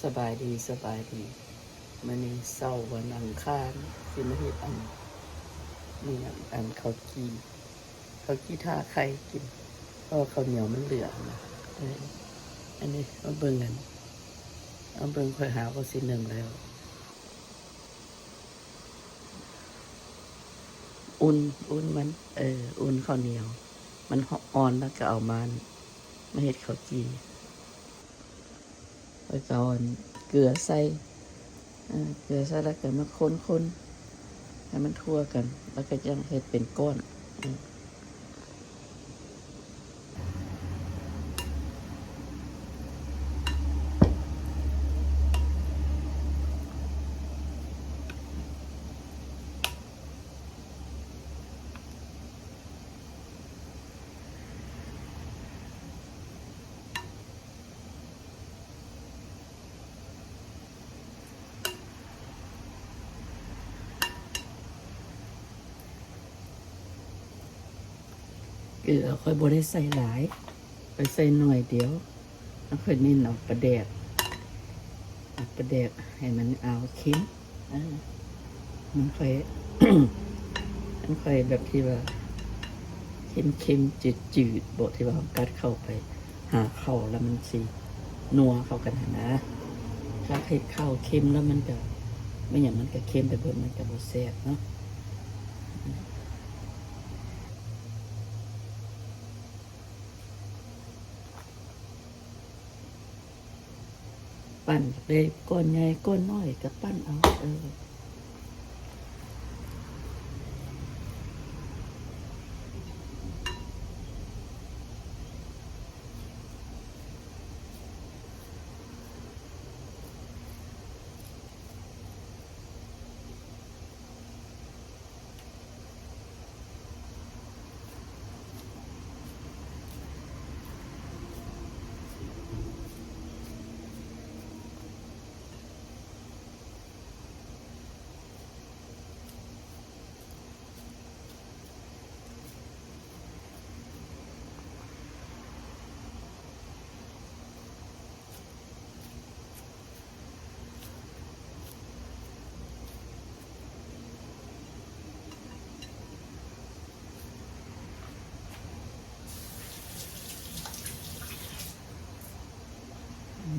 ສະບາຍດີ ສະບາຍດີ. ມື້ນີ້ເຊົ້າວັນອັງຄານ ຊິມາເຮັດອັນ ນີ້ ອັນເຂົ້າຈີ່ ເຂົ້າຈີ່ທາໄຂ່ກິນ ເພາະວ່າເຂົ້າໜຽວມັນເຫຼືອນະ. ເອີ ອັນນີ້ມາເບິ່ງກັນ ມາເບິ່ງ ຂ້ອຍຫາວ່າຊິໜຶ້ງແລ້ວ. ອຸ່ນ ອຸ່ນມັນ ເອີ ອຸ່ນເຂົ້າໜຽວ ມັນອ່ອນແລ້ວກໍເອົາມາ ມາເຮັດເຂົ້າຈີ່. ແລ້ວກໍເອົາເກືອໃສ່ ເອີ ເກືອໃສ່ ແລ້ວກໍມາຄົນໆ ໃຫ້ມັນທົ່ວກັນ ແລ້ວກໍຈັ່ງເຮັດເປັນກ້ອນ. ເກືອຂ້ອຍບໍ່ໄດ້ໃສ່ຫຼາຍ ຂ້ອຍໃສ່ໜ້ອຍດຽວ ແລ້ວຂ້ອຍເນັ້ນເອົາປາແດກ ເອົາປາແດກໃຫ້ມັນອາວເຄັມ. ເອີ ມັນຄ່ອຍ ມັນຄ່ອຍແບບທີ່ວ່າເຄັມໆ ຈືດໆ ເບາະ ທີ່ວ່າເຮົາກັດເຂົ້າໄປຫາເຂົ້າ ແລ້ວມັນຊິນົວເຂົ້າກັນຫັ້ນນະ. ຖ້າເຮັດເຂົ້າເຄັມແລ້ວມັນກະ ແມ່ນຫຍັງມັນກະເຄັມໄປເບິດ ມັນກະບໍ່ແຊບເນາະ. ປັ້ນໄດ້ກ້ອນໃຫຍ່ກ້ອນນ້ອຍກໍປັ້ນເອົາ ເອີ.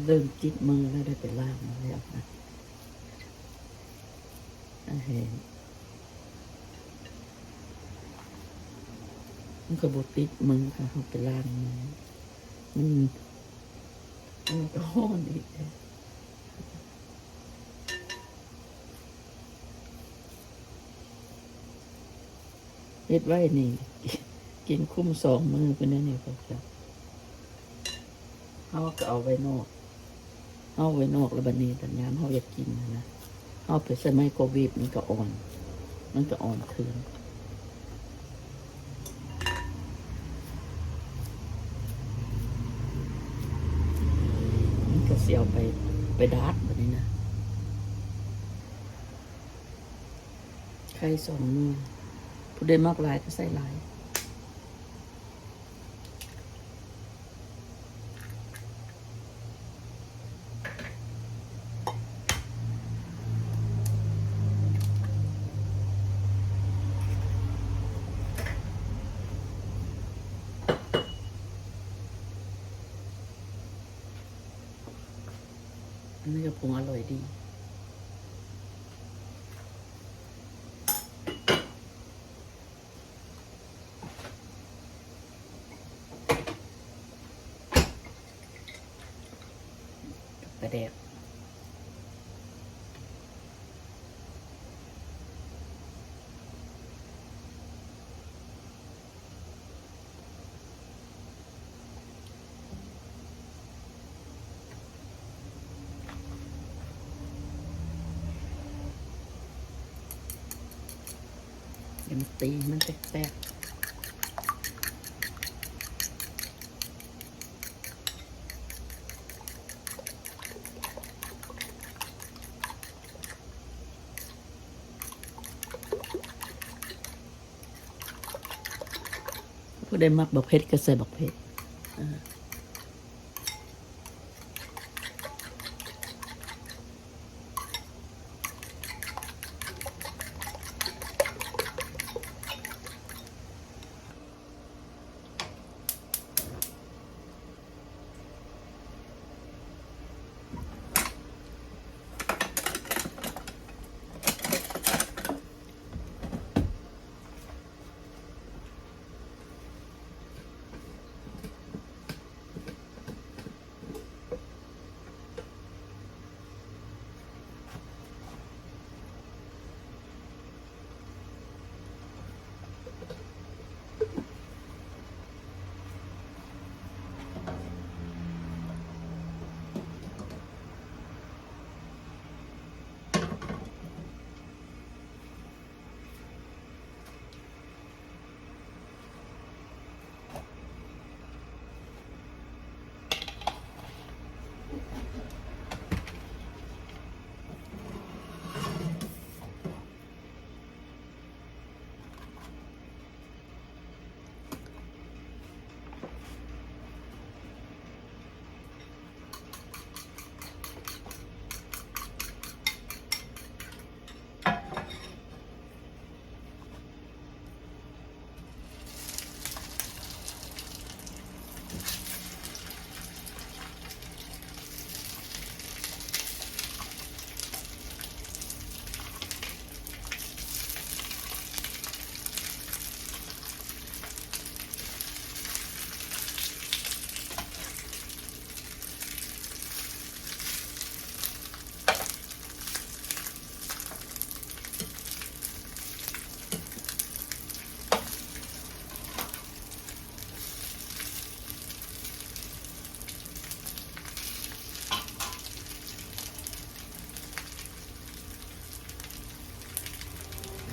ເລີ່ມຕິດມືແລ້ວ ໄດ້ໄປລ້າງມາແລ້ວນະ. ອັນແຮງ ມັນກໍບໍ່ຕິດມື ຖ້າເຮົາໄປລ້າງມື ມັນ ມັນກໍຮ້ອນອີກ. ເຮັດໄວ້ນີ້ ກິນ ກິນຄຸ້ມສອງມື້ພຸ້ນແດ່ນີ້ ພວກເຈົ້າ. ເຮົາກໍເອົາໄວ້ນອກ ເຮົາໄວ້ນອກ ແລ້ວບັດນີ້ ບັດຍາມເຮົາຢາກກິນຫັ້ນນະ ເຮົາໄປໃສ່ໄມໂຄຣເວບ ມັນກໍອ່ອນ ມັນກໍອ່ອນຄືນ. ມັນກໍຊິເອົາໄປ ໄປດາດບັດນີ້ນະ. ໄຂ່ສອງໜ່ວຍ ຜູ້ໃດມັກຫຼາຍກໍໃສ່ຫຼາຍ. ອັນນີ້ກໍຜົງອະລ່ອຍດີ. ປາແດກ ດຽວມັນຕີ ມັນແຕກໆ. ຜູ້ໃດມັກບັກເຜັດກໍໃສ່ບັກເຜັດ ເອີ.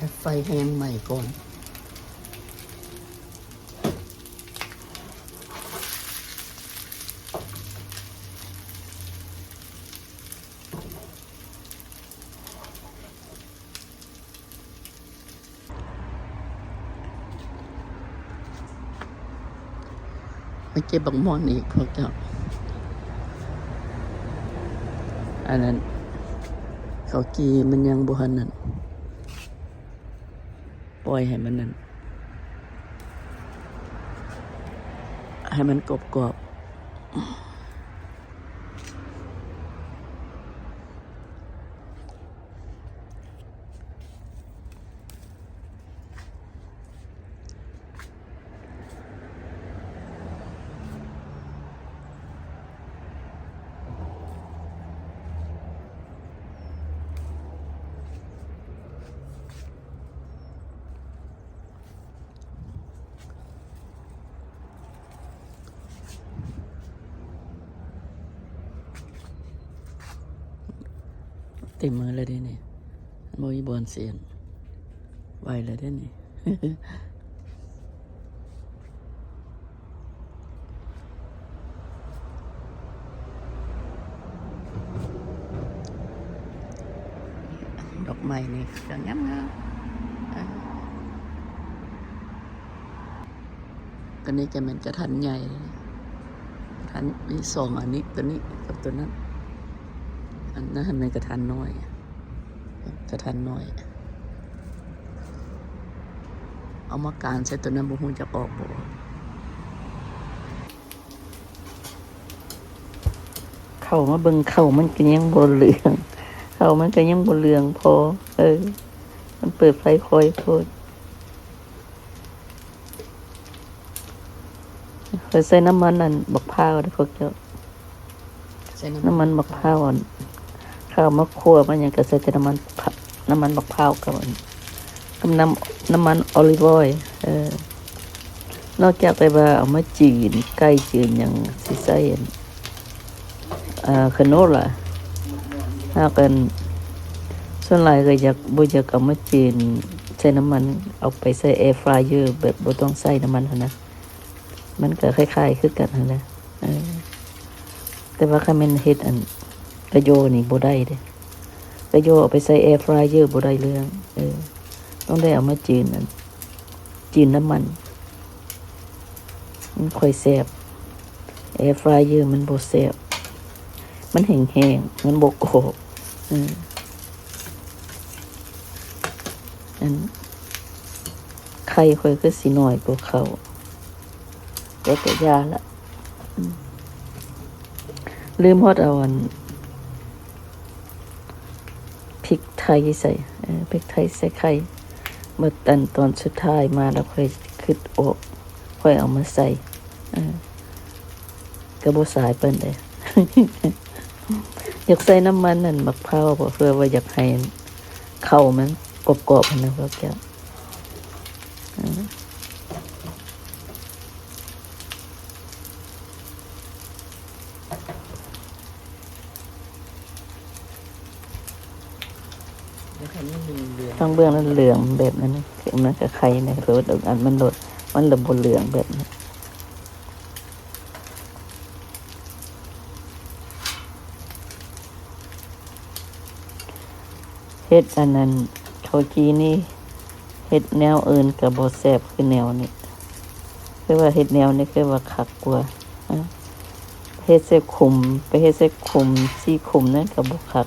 ໃຫ້ໄຟແຮງໃໝ່ກ່ອນ. ມາເກັບບັກມ່ອນອີກພວກເຈົ້າ. ອັນນັ້ນ ເຂົ້າຈີ່ມັນຍັງບໍ່ທັນນັ້ນ ປ່ອຍໃຫ້ມັນນັ້ນ ໃຫ້ມັນກອບໆ. ເຕັມມືແລ້ວເດ້ນີ້ ມັນບໍ່ມີບ່ອນເສຍນ ໄວແລ້ວເດ້ນີ້. ດອກໄມ້ນີ້ກໍງາມໆ ເອີ ຕົວນີ້ຈະແມ່ນກະຖານໃຫຍ່ ກະຖານມີສອງອັນນີ້ ຕົວນີ້ກັບຕົວນັ້ນ ອັນນັ້ນຫັ້ນແມ່ນກະຖານນ້ອຍ ກະຖານນ້ອຍ ເອົາມາການໃສ່ຕົວນັ້ນ ບໍ່ຮູ້ຈັກອອກບໍ່. ເຂົ້າມາເບິ່ງ ເຂົ້າມັນກໍຍັງບໍ່ເຫຼືອງ ເຂົ້າມັນກໍຍັງບໍ່ເຫຼືອງພໍ ເອີ ມັນເປີດໄຟຄ່ອຍໂພດ. ຂ້ອຍໃສ່ນ້ຳມັນອັນບັກພ້າວເດີ້ພວກເຈົ້າ ໃສ່ນ້ຳມັນ ນ້ຳມັນບັກພ້າວອັນ ຂ້າວມາຂົ້ວມາຫຍັງກໍໃສ່ແຕ່ນ້ຳມັນ ນ້ຳມັນບັກພ້າວກັບອັນ ກັບນ້ຳ ນ້ຳມັນໂອລິບອອຍ ເອີ ນອກຈາກແຕ່ວ່າເອົາມາຈືນໄກ່ຈືນຫຍັງ ຊິໃສ່ອັນ ເອີ ຄາໂນລາ ຫາກອັນ ສ່ວນຫຼາຍກໍຢາກ ບໍ່ຢາກເອົາມາຈືນໃສ່ນ້ຳມັນ ເອົາໄປໃສ່ແອຟຣາຍເຢີ ແບບບໍ່ຕ້ອງໃສ່ນ້ຳມັນຫັ້ນນະ ມັນກໍຄ້າຍໆຄືກັນຫັ້ນແຫຼະ ເອີ ແຕ່ວ່າຄັນແມ່ນເຮັດອັນກະໂຢນີ້ບໍ່ໄດ້ເດ້ ກະໂຢເອົາໄປໃສ່ແອຟຣາຍເຢີບໍ່ໄດ້ເລື່ອງ ເອີ ຕ້ອງໄດ້ເອົາມາຈືນອັນ ຈືນນ້ຳມັນ ມັນຄ່ອຍແຊບ ແອຟຣາຍເຢີມັນບໍ່ແຊບ ມັນແຫ້ງໆ ມັນບໍ່ກອບ ເອີ ອັນ ໄຂ່ຂ້ອຍຄືຊິນ້ອຍກວ່າເຂົ້າ ແຕ່ກໍຢ່າລະ ອືມ ລືມຮອດເອົາອັນ ພິກໄທໃສ່ ເອີ ພິກໄທໃສ່ໄຂ່ ເມື່ອອັນຕອນສຸດທ້າຍມາແລ້ວ ຂ້ອຍຄິດອອກ ຂ້ອຍເອົາມາໃສ່ ເອີ ກໍບໍ່ສາຍປານໃດ. ຢາກໃສ່ນ້ຳມັນອັນບັກພ້າວບໍ່ ເພື່ອວ່າຢາກໃຫ້ເຂົ້າມັນກອບໆຫັ້ນນະພວກເຈົ້າ ເອີ. ທາງເບື້ອງນັ້ນເຫຼືອງແບບນັ້ນ ມັນກໍໄຂ່ນະ ໂລດ ອັນມັນໂລດ ມັນລະບໍ່ເຫຼືອງແບບນັ້ນ. ເຮັດອັນນັ້ນ ເຂົ້າຈີ່ນີ້ ເຮັດແນວອື່ນກໍບໍ່ແຊບຄືແນວນີ້ ຄືວ່າເຮັດແນວນີ້ຄືວ່າຄັກກວ່າ ເຮັດໃສ່ຂຸມ ໄປເຮັດໃສ່ຂຸມ ສີ່ຂຸມນັ້ນກໍບໍ່ຄັກ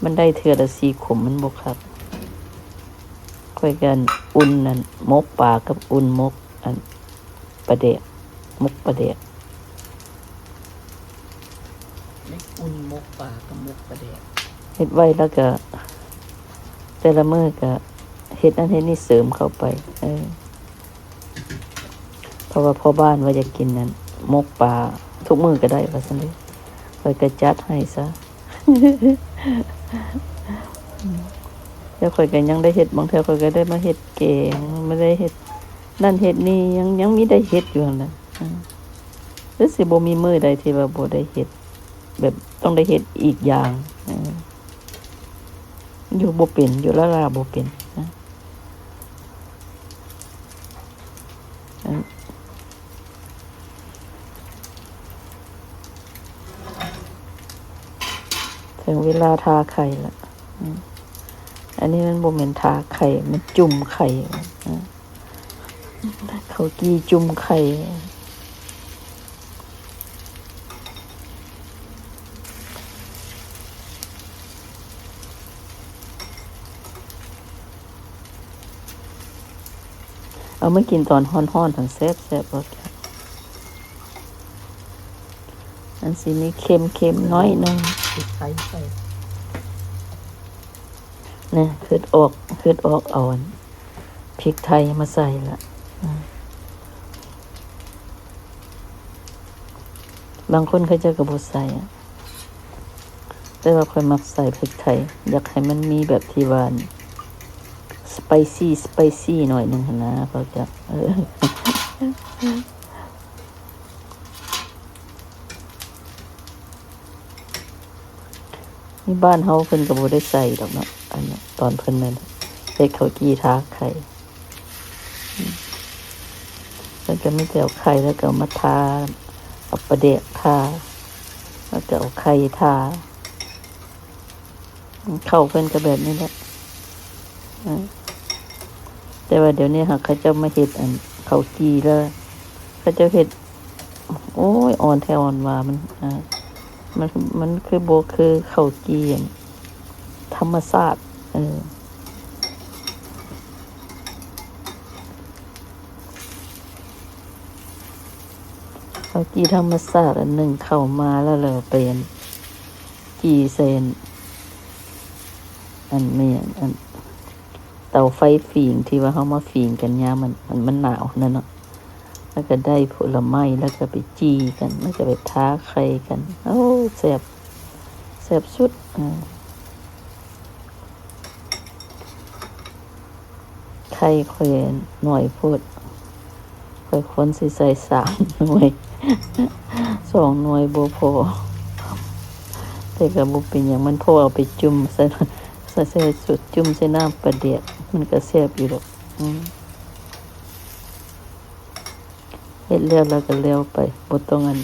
ມັນໄດ້ເທື່ອລະສີ່ຂຸມ ມັນບໍ່ຄັກ. ຂ້ອຍກໍອຸ່ນນັ້ນ ໝົກປາກັບອຸ່ນໝົກອັນ ປາແດກ ໝົກປາແດກ ເຮັດອຸ່ນໝົກປາກັບໝົກປາແດກ ເຮັດໄວ້ແລ້ວກະ ແຕ່ລະມື້ກະເຮັດນັ້ນເຮັດນີ້ເສີມເຂົ້າໄປ ເອີ ເພາະວ່າພໍ່ບ້ານວ່າຢາກກິນນັ້ນ ໝົກປາທຸກມື້ກະໄດ້ວ່າຊັ້ນເດ ຂ້ອຍກະຈັດໃຫ້ຊະ. ແລ້ວຂ້ອຍກໍຍັງໄດ້ເຮັດ ບາງເທື່ອຂ້ອຍກໍໄດ້ມາເຮັດແກງ ມາໄດ້ເຮັດນັ້ນເຮັດນີ້ ຍັງ ຍັງມີໄດ້ເຮັດຢູ່ຫັ້ນນະ ເອີ ຄືຊິບໍ່ມີມື້ໃດທີ່ວ່າບໍ່ໄດ້ເຮັດ ແບບຕ້ອງໄດ້ເຮັດອີກຢ່າງ ເອີ ຢູ່ບໍ່ເປັນ ຢູ່ລ້າໆບໍ່ເປັນ ເອີ ເຖິງເວລາທາໄຂ່ລະ. ອືມ ອັນນີ້ມັນບໍ່ແມ່ນທາໄຂ່ ມັນຈຸ່ມໄຂ່. ອືມ ເຂົ້າຈີ່ຈຸ່ມໄຂ່. ເອົາມາກິນຕອນຮ້ອນໆ ຫັ້ນແຊບໆ ໂອເຄ. ມັນຊິມີເຄັມໆ ໜ້ອຍໜຶ່ງ. ແນ່ ຄຶດອອກ ຄຶດອອກເອົາອັນພິກໄທມາໃສ່ລະ. ອືມ ບາງຄົນເຂົາເຈົ້າກໍບໍ່ໃສ່ ແຕ່ວ່າຂ້ອຍມັກໃສ່ພິກໄທ ຢາກໃຫ້ມັນມີແບບທີ່ວ່າ spicy spicy ໜ້ອຍໜຶ່ງຫັ້ນນະ ເຂົາເຈົ້າ. ເອີ ຢູ່ບ້ານເຮົາເພິ່ນກໍບໍ່ໄດ້ໃສ່ດອກເນາະ ອັນນັ້ນ ຕອນເພິ່ນນັ້ນເຮັດເຂົ້າຈີ່ທາໄຂ່. ເພິ່ນກໍມີແຕ່ເອົາໄຂ່ ແລ້ວກໍເອົາມາທາ ເອົາປາແດກທາ ແລ້ວກໍເອົາໄຂ່ທາ. ເຂົ້າເພິ່ນກໍແບບນີ້ແຫຼະ. ເອີ ແຕ່ວ່າດຽວນີ້ຫາກເຂົາເຈົ້າມາເຮັດອັນເຂົ້າຈີ່ແລ້ວ ເຂົາເຈົ້າເຮັດ ໂອ້ຍ ອ່ອນແທ້ອ່ອນວ່າ ມັນ ເອີ ມັນ ມັນຄືບໍ່ຄືເຂົ້າຈີ່ອັນທຳມະຊາດ. ເອີ ເຂົ້າຈີ່ທຳມະຊາດ ອັນໜຶ່ງເຂົ້າມາແລ້ວ ແລ້ວໄປອັນ ຈີ່ໃສ່ອັນ ອັນແມ່ນ ອັນເຕົາໄຟຝິງ ທີ່ວ່າເຮົາມາຝິງກັນຍາມມັນ ມັນ ມັນໜາວຫັ້ນນະເນາະ ແລ້ວກໍໄດ້ຜົນລະໄມ້ ແລ້ວກໍໄປຈີ່ກັນ ແລ້ວກໍໄປທາໄຂ່ກັນ. ໂອ້ ແຊບ ແຊບສຸດ. ເອີ ໄຂ່ຂ້ອຍໜ້ອຍໂພດ ຂ້ອຍຄວນຊິໃສ່ສາມໜ່ວຍ ສອງໜ່ວຍບໍ່ພໍ ແຕ່ກໍບໍ່ເປັນຫຍັງ ມັນພໍເອົາໄປຈຸ່ມໃສ່ ໃສ່ ໃສ່ ຈຸ່ມໃສ່ນ້ຳປາແດກ ມັນກໍແຊບຢູ່ດອກ. ອືມ ເຮັດແລ້ວ ແລ້ວກໍແລ້ວໄປ ບໍ່ຕ້ອງອັນ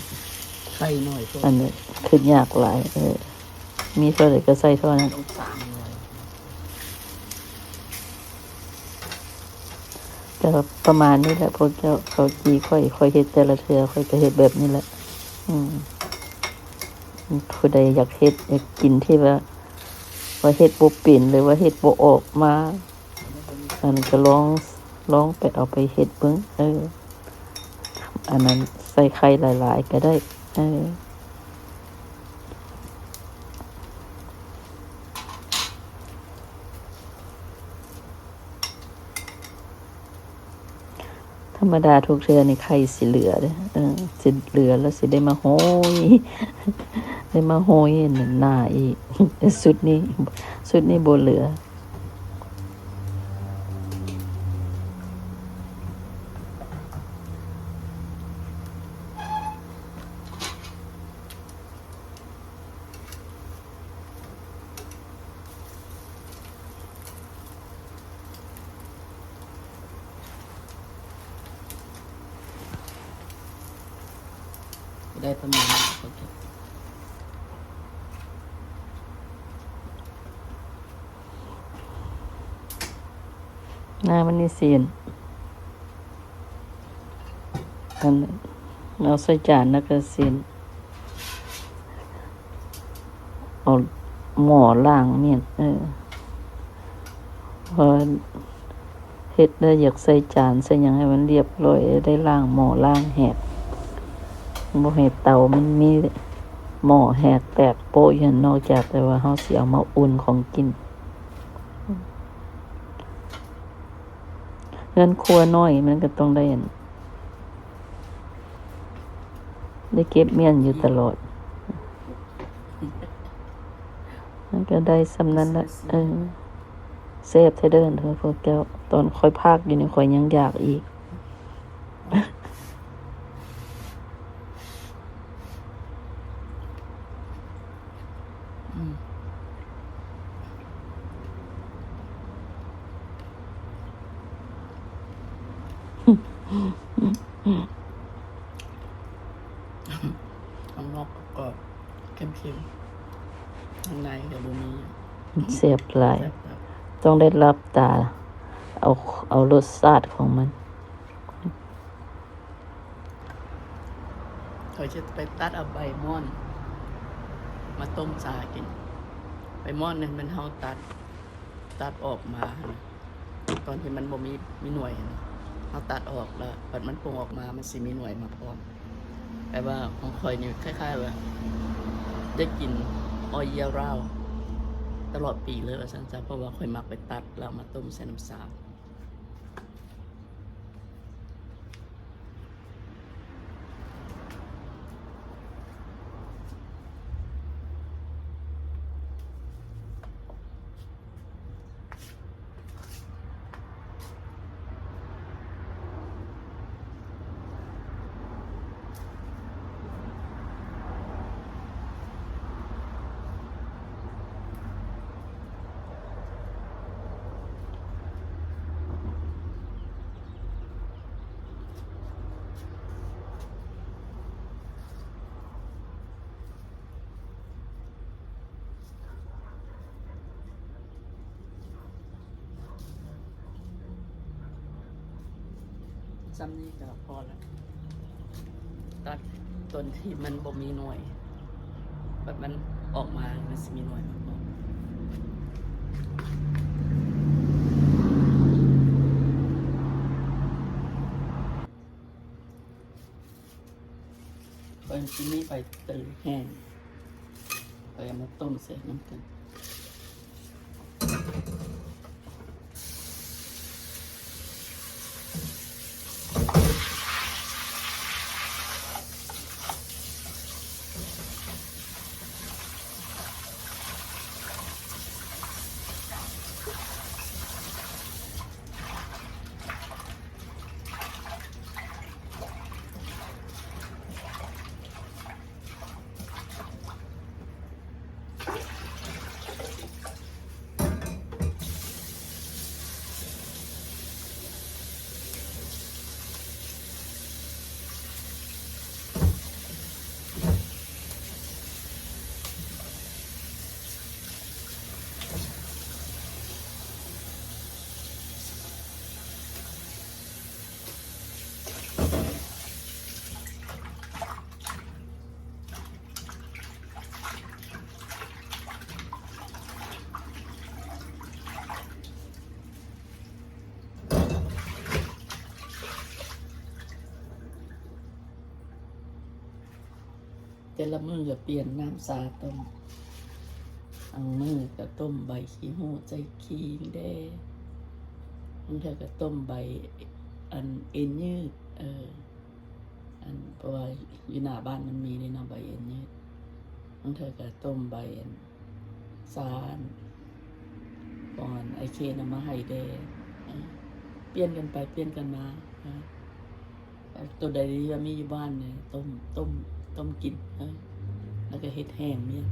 ໄຂ່ໜ້ອຍໂພດ ອັນນີ້ຄິດຍາກຫຼາຍ. ເອີ ມີເທົ່າໃດກໍໃສ່ເທົ່ານັ້ນ. ກໍປະມານນີ້ແຫຼະພວກເຈົ້າ ເຂົ້າຈີ່ຂ້ອຍ ຂ້ອຍເຮັດແຕ່ລະເທື່ອ ຂ້ອຍກໍເຮັດແບບນີ້ແຫຼະ. ອືມ ຜູ້ໃດຢາກເຮັດ ຢາກກິນທີ່ວ່າ ວ່າເຮັດບໍ່ເປັນ ຫຼືວ່າເຮັດບໍ່ອອກມາ ອັນກໍລອງ ລອງໄປເອົາໄປເຮັດເບິ່ງ. ເອີ ອັນນັ້ນໃສ່ໄຂ່ຫຼາຍໆກໍໄດ້. ເອີ ທຳມະດາທຸກເທື່ອນີ້ໄຂ່ຊິເຫຼືອເດ້ ເອີ ຊິເຫຼືອແລ້ວຊິໄດ້ມາໂຮຍ ໄດ້ມາໂຮຍໜ້າອີກ. ແຕ່ຊຸດນີ້ ຊຸດນີ້ບໍ່ເຫຼືອ. ໄດ້ປະມານນີ້ ໜ້າມັນນີ້ຊີ້ນ ອັນ ເອົາໃສ່ຈານແລ້ວກໍຊີ້ນ ເອົາໝໍ້ລ້າງມີດ ເອີ ພໍເຮັດແລ້ວຢາກໃສ່ຈານໃສ່ຫຍັງໃຫ້ມັນລຽບຮ້ອຍ ໄດ້ລ້າງໝໍ້ລ້າງແຫກ ບໍ່ໃຫ້ເຕົາມັນມີໝໍ້ແຫກແຕກໂປະຢູ່ຫັ້ນ ນອກຈາກແຕ່ວ່າເຮົາຊິເອົາມາອຸ່ນຂອງກິນ. ເຮືອນຄົວນ້ອຍມັນກໍຕ້ອງໄດ້ອັນ ໄດ້ເກັບມ້ຽນຢູ່ຕະຫຼອດ. ມັນກໍໄດ້ສ່ຳນັ້ນລະ. ເອີ ແຊບແທ້ເດີພວກເຈົ້າ. ຕອນຂ້ອຍພາກຢູ່ນີ້ ຂ້ອຍຍັງຢາກອີກ. ອືມ ຂ້າງນອກກໍເຄັມໆ. ຂ້າງໃນກໍບໍ່ມີ. ແຊບຫຼາຍ. ແຊບຄັກ. ຕ້ອງໄດ້ຫຼັບຕາ ເອົາ ເອົາລົດຊາດຂອງມັນ. ຂ້ອຍຈະໄປຕັດເອົາໃບມ່ອນມາຕົ້ມຊາກິນ. ໃບມ່ອນນັ້ນແມ່ນເຮົາຕັດ ຕັດອອກມາຫັ້ນນະ ຕອນທີ່ມັນບໍ່ມີ ມີໜ່ວຍຫັ້ນນະ ເຮົາຕັດອອກແລ້ວ ບັດມັນປຸງອອກມາ ມັນຊິມີໜ່ວຍມາພ້ອມ. ແປວ່າຂອງຂ້ອຍນີ້ຄ້າຍໆວ່າໄດ້ກິນ all year round ຕະຫຼອດປີເລີຍວ່າຊັ້ນຊະ ເພາະວ່າຂ້ອຍມັກໄປຕັດແລ້ວເອົາມາຕົ້ມໃສ່ນ້ຳຊາ. ຊ່ຳນີ້ກໍພໍລະ ຕັດຕົນທີ່ມັນບໍ່ມີໜ່ວຍ ບັດມັນອອກມາ ມັນຊິມີໜ່ວຍມາພ້ອມ. ຂ້ອຍຊິມີໃບເຕີຍແຫ້ງ ຂ້ອຍເອົາມາຕົ້ມໃສ່ນຳກັນ. ແຕ່ລະມື້ກໍປ່ຽນນ້ຳຊາຕົ້ມ, ບາງມື້ກໍຕົ້ມໃບຂີ້ຫູດໃສ່ຂີງແດ່, ບາງເທື່ອກໍຕົ້ມໃບ ອັນ ເອັນຍືດ ເອີ ອັນ ເພາະວ່າຢູ່ໜ້າບ້ານມັນມີເດ້ເນາະ ໃບເອັນຍືດ, ບາງເທື່ອກໍຕົ້ມໃບ ອັນ ຊາ ອັນ ຂອງ ອັນ ອ້າຍເຄນເອົາມາໃຫ້ແດ່, ເອີ ປ່ຽນກັນໄປປ່ຽນກັນມາ, ເອີ ໂຕໃດທີ່ວ່າມີຢູ່ບ້ານນີ້ ຕົ້ມ ຕົ້ມ ຕົ້ມກິນ, ເອີ ແລ້ວກໍເຮັດແຫ້ງມ້ຽນ.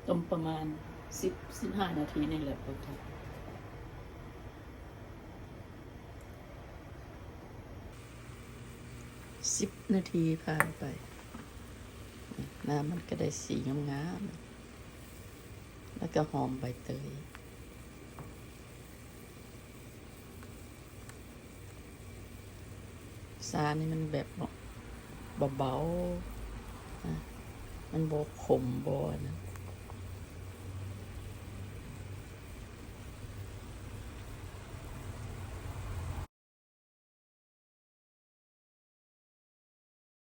ຕົ້ມປະມານສິບ ສິບຫ້ານາທີນີ້ແຫຼະ ເພິ່ນ ສິບນາທີຜ່ານໄປ, ນ້ຳມັນກໍໄດ້ສີງາມໆ ແລ້ວກໍຫອມໃບເຕີຍ. ຊານີ້ມັນແບບເບົາໆ ນະ, ມັນບໍ່ຂົມ ບໍ່ອັນນັ້ນ,